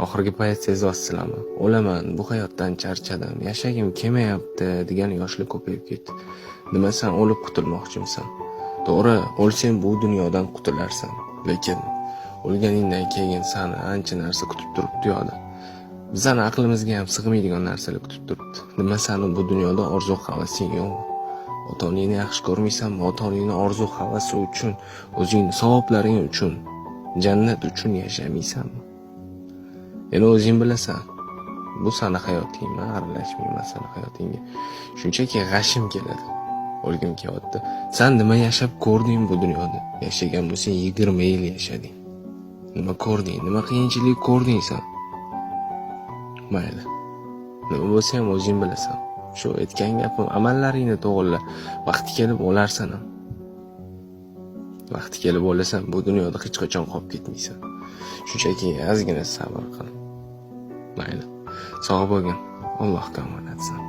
Oxirgi payt sezyapsizlarmi? O'laman, bu hayotdan charchadim, yashagim kelmayapti degan yoshlar ko'payib ketdi. Nima, san o'lib qutulmoqchimisan? To'g'ri, o'lsang bu dunyodan qutularsan, lekin o'lganingdan keyin sani ancha narsa kutib turibdi yoqda. Bizani aqlimizga ham sig'maydigan narsalar kutib turibdi. Nima, sani bu dunyoda orzu havasing yo'qmi? Ota onangni yaxshi ko'rmaysanmi? Ota onangni orzu havasi uchun, o'zingni savoblaring uchun, jannat uchun yashamaysanmi? Endi o'zing bilasan. Bu sani hayoting, man aralashmayman sani hayotingga. Shunchaki g'ashim keladi. O'lgim kelyapti. San nima yashab ko'rding bu dunyoda? Yashagan bo'lsang, 20 yil yashading. Nima ko'rding? Nima qiyinchilik ko'rding san? Mayli. Nima bo'lsa ham o'zing bilasan. Shu aytgan gapim, amallaringni to'g'irla. Vaqti kelib o'larsan ham. Vaqti kelib o'lasan, bu dunyoda hech qachon qolib ketmaysan. Shunchaki ozgina sabr qil. Mayli. Sog' bo'lgin. Allohga omonatsan.